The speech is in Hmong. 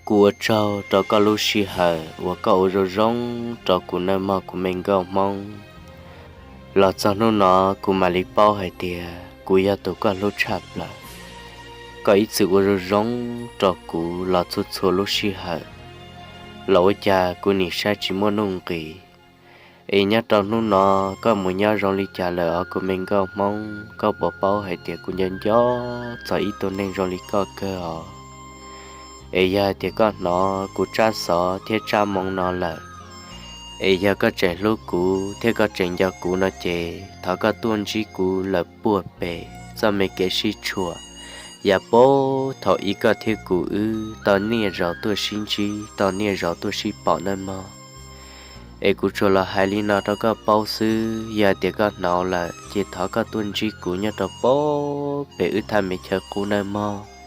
Kuv ua tsaug rau koj lub sij hawm uas koj ua zoo zoo rau kuv nawb mog kuv me nkauj Hmoob. Los txog hnub no kuv mam li paub hais tias kuv yog tus koj hlub tshaj plaws. Koj ib txwm ua zoo zoo rau kuv los txhua txhua lub sij hawm, los ua cas kuv nim saib tsis muaj nuj nqis. Es nyob rau hnub no koj mus nyob zoo li cas lawm os kuv me nkauj Hmoob? Koj puas paub hais tias kuv nco nco txog ib tug neeg zoo li koj kawg os? Es yog hais tias koj hnov kuv tsab xov thiab tsab moo no lawm, es yog koj tseem hlub kuv thiab koj tseem nco kuv no ces thov koj tuaj ntsib kuv lawm puag pem txoj me kev sib tshuam, yav puag thaum ub koj thiab kuv wb tau niaj zaus tuaj sib ntsib tau niaj zaus tuaj sib pom nawb mog. Es kuv tsuas los hais li no rau koj paub xwb, yog hais tias koj hnov lawm ces thov koj tuaj ntsib kuv nyob rau puag pem wb thaj me chaw qub nawb mog.